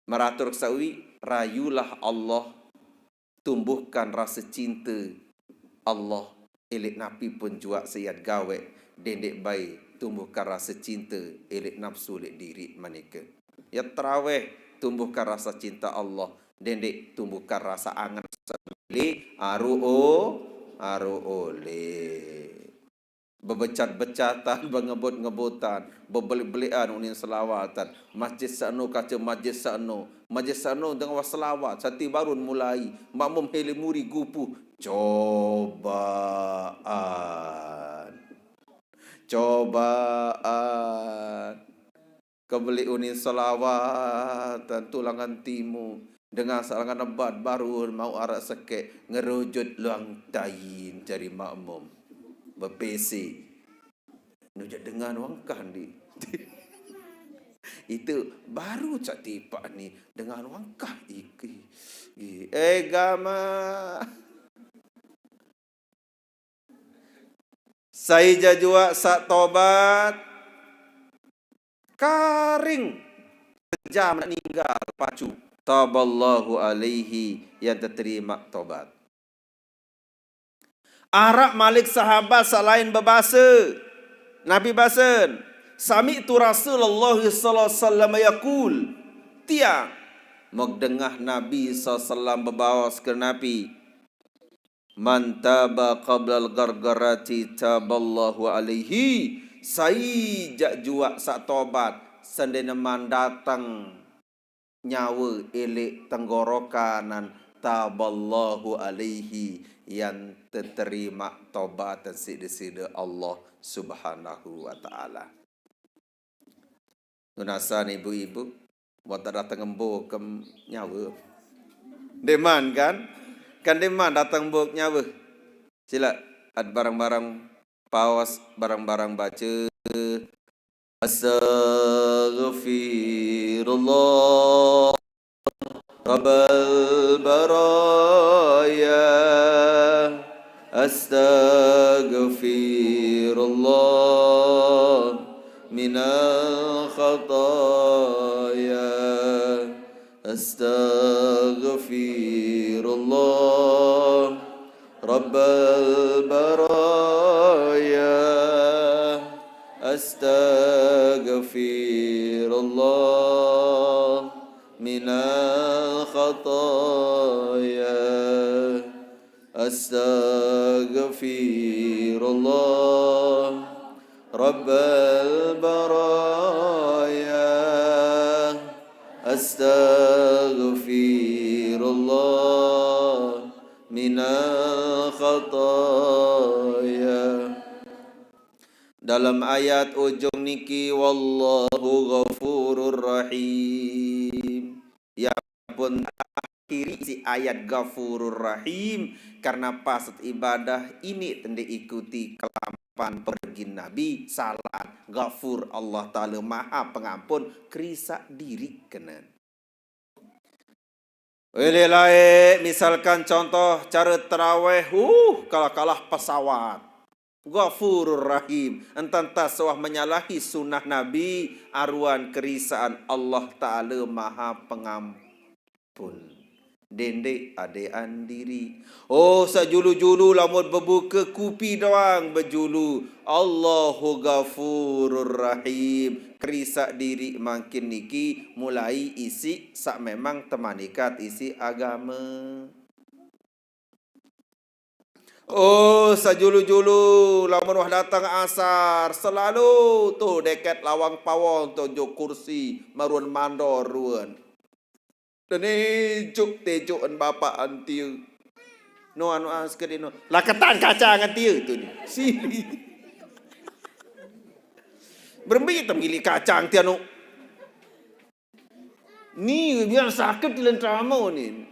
meratur kesawi, rayulah Allah, tumbuhkan rase cinte Allah eleq napi pun juaq saq yat gaweq, dendeq bae tumbuhkan rase cinte eleq napsu leq diriq manike. Yat teraweh, tumbuhkan rasa cinta Allah, dendeq tumbuhkan rasa angen saq leq aruq o-, aruq oleq. Bebecat-becatan, bengebut-ngebutan, bebeleq-beleqan unin selawatan. Masjid saq eno kance masjid saq eno, masjid saq eno dengan wah selawat, sati barun mulai, makmum hile muri gupuh. Cobaan. Cobaan. Kebeleq unin selawatan tulangan timu, dengan saq langan nebat barun mauq araq sekeq, ngerujut luang tain jari makmum. Bepese. Nujaq dengan wangkah ndi. Itu baru caq tipaq ni dengan wangkah iki. Ih, eh, gama. Sai jaq juaq saq tobat, karing sejam ninggal pacu, taballahu alaihi, yang teterimaq tobat. Araq malik sahabat saq lain bebase, Nabi basen, "Sami'tu Rasulullah sallallahu alaihi wasallam yaqul," tiang mok dengah Nabi sallallahu alaihi wasallam bebaos ke Nabi, "Man taba qablal gargarati taballahu alaihi." Sai jaq juaq saq tobat sendeqne man dateng nyawe eleq tenggorokanan, taballahu alaihi, yang teterimaq tobat siq Deside Allah Subhanahu wa Ta'ala. Nunasan ibu-ibu, wah teq dateng embo kem nyawe. Ndeqman kan? Kan ndeqman dateng embo nyawe. Silaq, at bareng-bareng paos, bareng-bareng bace. Astaghfirullah. Rabbal baraya, astaghfirullah minal khataya, astaghfirullah. Rabbal baraya, astaghfirullah minal khataya, astaghfirullah. Rabbal baraya, astaghfirullah minal khataya. Dalem ayat ujung niki, wallahu ghafurur rahim. Ya pun akhiri si ayat ghafurur rahim, karena pas ibadah ini tendeq ikuti kelapan pemergin Nabi, salat, ghafur, Allah Taala Maha Pengampun, kerisaq diriq kenen. Eleq laeq, misalkan contoh care teraweh, uh, kalah-kalah pesawat. Ghafurur Rahim, entan tas wah menyalahi sunnah Nabi, aruan kerisaqan, Allah Taala Maha Pengampun. Dendeq adeqan diriq. Oh, saq julu-julu lamun bebuke kupi doang bejulu, Allahu Ghafurur Rahim. Kerisaq diriq mangkin niki mulai isiq saq memang temanikat isiq agame. Oh, saq julu-julu lamun wah dateng asar, selalu tuh deket lawang pawon tuh jok kursi, maruen mandor ruen. Tenejuk-tejuken bapaqan tie. No anu as ke dino. Laketan kacang tie tu ni. Sili. Berembe tamilik kacang ti anu. Ni biar sakit ti lentamo ni.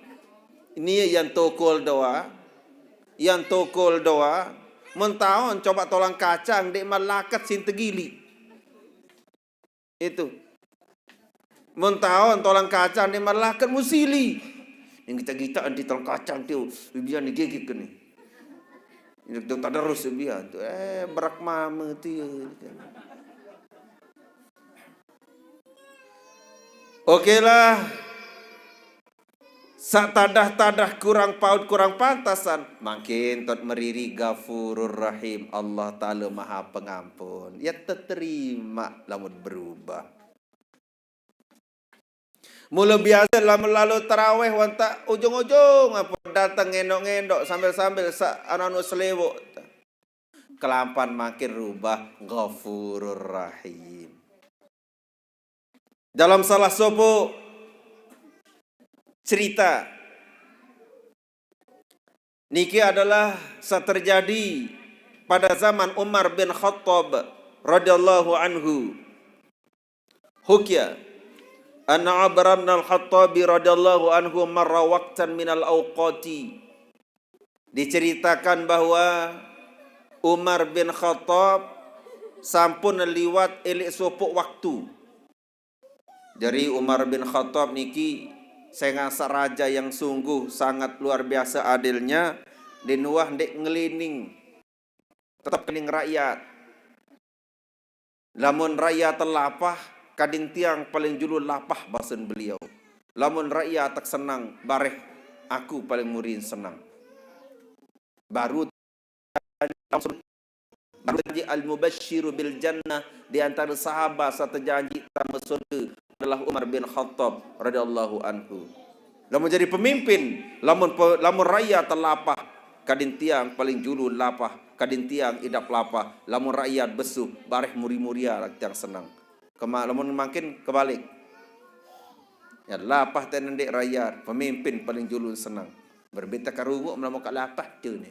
Ni yang tokol doa. Yang tokol doa. Mentaon coba tolang kacang dek malakat sin tegili. Itu. Mentaon tolang kacang dek malakat musili. Yang kita-kita anti tolang kacang tu, biar ni gigit ke ni. Yang tu tak terus biar tu. Eh, berak mama tu. Oke lah. Sak tadah-tadah kurang paut kurang pantasan, mangkin tot meriri Ghafurur Rahim, Allah Ta'ala Maha Pengampun. Ya terima lamun berubah. Mula biasa lamun lalu taraweh wan tak ujung-ujung apa datang ngendok-ngendok sambil-sambil sak anu-anu selewok. Kelampan mangkin rubah Ghafurur Rahim. Dalam salah sopo cerita, niki adalah sa terjadi pada zaman Umar bin Khattab radhiyallahu anhu. Hukia anna Umar bin Khattab radhiyallahu anhu marra waqtan minal awqati. Diceritakan bahwa Umar bin Khattab sampun liwat elik sopok waktu. Jadi Umar bin Khattab niki sengasa raja yang sungguh sangat luar biasa adilnya, di nuah dek ngelining, tetap kening rakyat. Lamun rakyat lapah, kadin tiang paling julu lapah basen beliau. Lamun rakyat tak senang, bareh aku paling murin senang. Baru Baru janji al-mubasyiru bil jannah di antara sahabat sa terjanji tama surga adalah Umar bin Khattab radhiyallahu anhu. Lamun jadi pemimpin, lamun pe- lamun rakyat lapah, kadin tiang paling julu lapah, kadin tiang idap lapah, lamun rakyat besuh, bareh muri-muria tiang senang. Kema lamun mangkin kebalik. Ya lapah teh nendek rakyat, pemimpin paling julu senang. Berbita karunguk melamun ka lapah tu ni.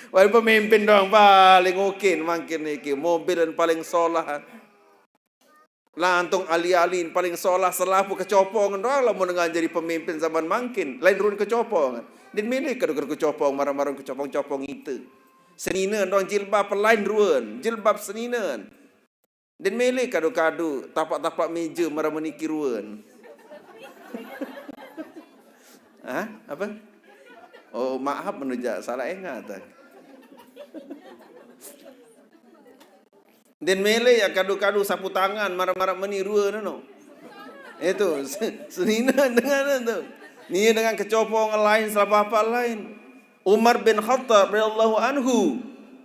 Wal pemimpin doang paling oke mangkin niki, mobil paling solah. Lantung ali-ali paling solah selapu kecopongan doang lamun dengan jadi pemimpin zaman mangkin. Lain run kecopongan. Din milih kadu-kadu kecopong marang-marang kecopong-copong itu. Senina doang jilbab lain ruan, jilbab senina. Din milih kadu-kadu tapak-tapak meja marang meniki ruan. Hah? Apa? Oh, maaf menujak salah ingat. Din milih ya kadu-kadu sapu tangan marang-marang meni ruan no. Itu senina dengan itu. Ni dengan kecopong lain salah apa lain. Umar bin Khattab radhiyallahu anhu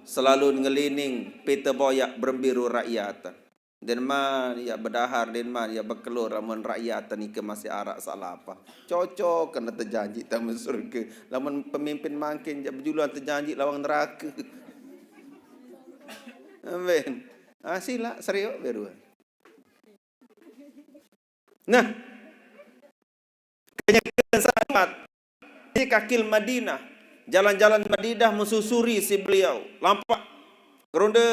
selalu ngelining pita boyak berembiru rakyat. Din man ya bedahar, din man ya bekelur, lamun rakyat nike masih arak salapah. Cocok kena terjanji tamu surga. Lamun pemimpin mangkin jak bejuluan terjanji lawang neraka. Amin. Ah, sila seriuk biar dua. Nah, kenyataan sahabat di kakil Madinah, jalan-jalan Madinah mesusuri si beliau, lampak ronde,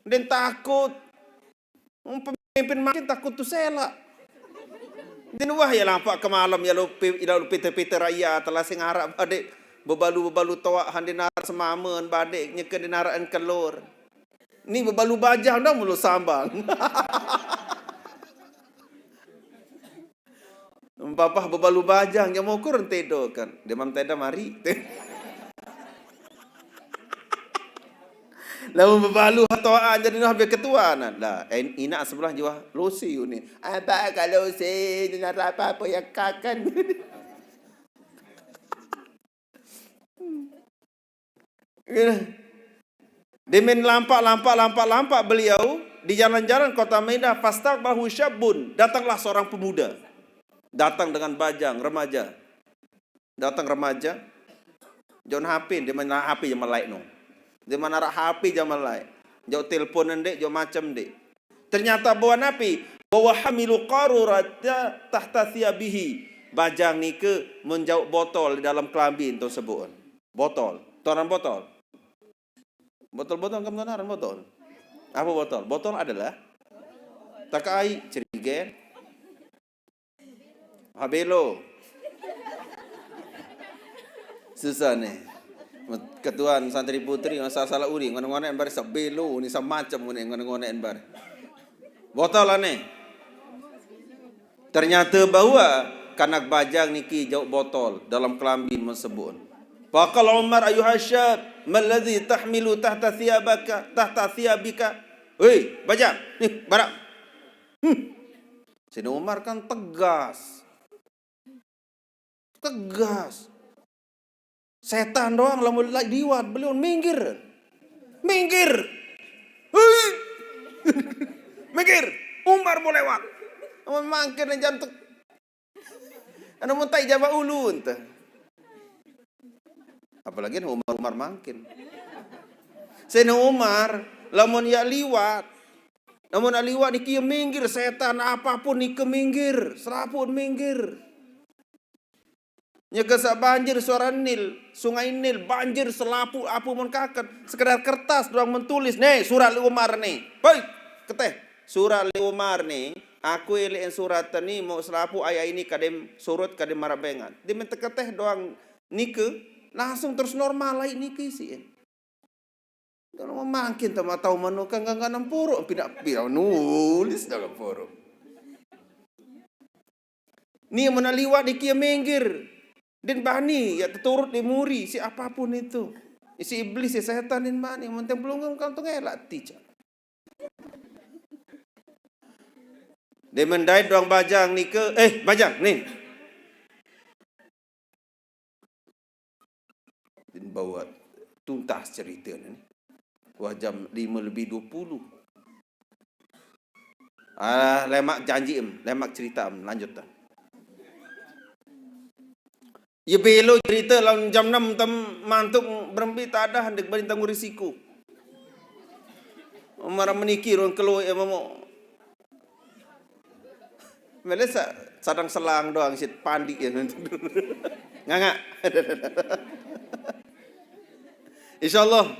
dan takut. Pemimpin mangkin takut tu selak. Dan wah ya lampak ke malam ya lupi ya lupi tepi teraya telah sing arak badik bebalu-bebalu toak han dinarak semamen badik nyeke dinarak kelor. Ni bebalu bajang dah mulu sambang. Papah bebalu bajang yang mau kurang tedo kan. Dia mam teda mari. Lamun bebalu hatoan jadi nah biar ketua nah. Lah, inak sebelah jua lusi ni. Apa kalau si nara apa apa yang kakan. Demen lampak, lampak, lampak, lampak beliau di jalan-jalan kota Medan, fastaqbalahu syabun, datanglah seorang pemuda. Datang dengan bajang, remaja. Datang remaja. Jauh H P, dia main H P zaman lain no. Dia mana H P zaman lain. Jauh telepon ndek, jauh macam ndek. Ternyata bawa napi, bawa hamilu qarurata tahta thiyabihi. Bajang nike menjauh botol di dalam kelambi tersebut. Botol, toran botol. Botol-botol kan benaran botol. Apa botol? Botol adalah takai cerigen. Habelo. Susah nih. Ketuan santri putri, salah-salah uri, ngonek-ngonek bar sabelo, ni samacam ngonek-ngonek bar. Botol aneh. Ternyata bahwa kanak bajang niki jauh botol dalam kelambin mesebut. Faqala Umar, "Ayuha syab, malladhi tahmilu tahta thiyabaka, tahta thiyabika?" "Hei, bajang, nih, barak." Hmm. Sina Umar kan tegas. Tegas. Setan doang lamun la-, liwat, beliau minggir. Minggir. Hei. Minggir. Umar mau lewat. Amun mangkin jantuk. Anu mun tai jaba ulun teh. Apalagi Umar-Umar mangkin. Sina Umar, lamun ya liwat. Lamun ya liwat niki minggir, setan apapun niki minggir, seraput minggir. Nyegesa banjir suara Nil, Sungai Nil, banjir selapu apu mun kaken. Sekedar kertas doang mentulis, "Nih, surat li Umar nih." Hoi, keteh, surat li Umar nih. Aku iliin surat ni mau selapu ayah ini kadem surut kadem marabengan. Dia minta keteh doang nike, langsung terus normal lai nike sih. Kalau mau mangkin sama tahu manu kan nggak nggak nempuru, pindah pindah nulis dalam forum. Ni mun liwat di kia minggir. Din bani ya terturut di muri si apapun itu. Si iblis si setan din bani mun tem belum kan tuh ngelak tica. Dia mendait doang bajang ni ke, eh bajang ni. Din bawa tuntas cerita ni. Wah jam lima lebih dua puluh. Ah, lemak janji em, lemak cerita em, lanjut dah. Ya belo cerita lawan jam enam tem mantuk berembi tadah dek bani tanggung risiko. Marah meniki ruang keluar ya mamo. Mele sa-, sadang selang doang sit pandi ya. Nganga. Insyaallah.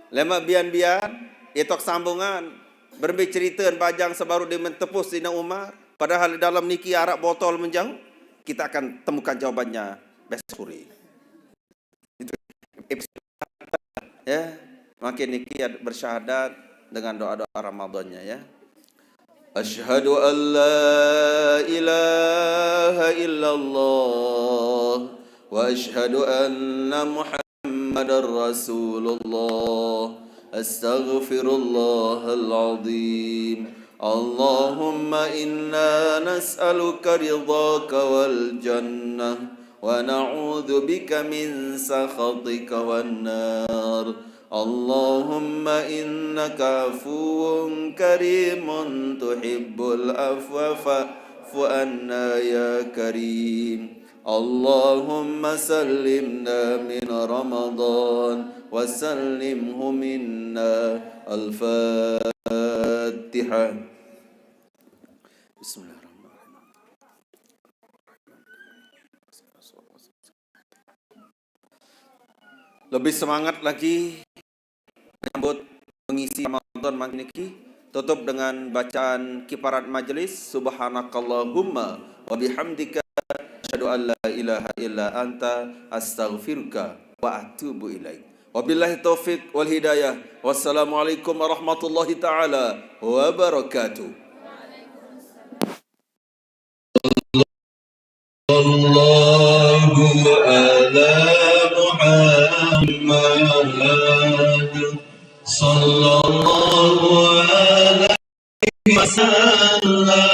Lemak bian-bian, itok sambungan. Berembe cerita bajang sebaru dia mentepus Sina Umar. Padahal di dalam niki arak botol menjauh. Kita akan temukan jawabannya besok sore. Itu episode ya. Makin niki bersyahadat dengan doa-doa Ramadannya ya. Asyhadu an la ilaha illallah wa asyhadu anna Muhammadar Rasulullah. Astaghfirullahal azim. Allahumma inna nas'aluka ridhaka wal jannah wa na'udzu bika min sakhatika wan nar. Allahumma innaka afuwun karimun tuhibbul afwa fa'fu anna ya karim. Allahumma sallimna min Ramadan wa sallimhu minna. Al-Fatihah. Bismillahirrahmanirrahim. Lebih semangat lagi menyambut mengisi Ramadan mangkin niki. Tutup dengan bacaan kifarat majelis. Subhanakallahumma wa bihamdika, asyhadu an la ilaha illa anta, astaghfiruka wa atubu ilaik. Wabillahi taufiq wal hidayah. Wassalamualaikum warahmatullahi taala wabarakatuh. Sallallahu ala Muhammad. Sallallahu alaihi wasallam.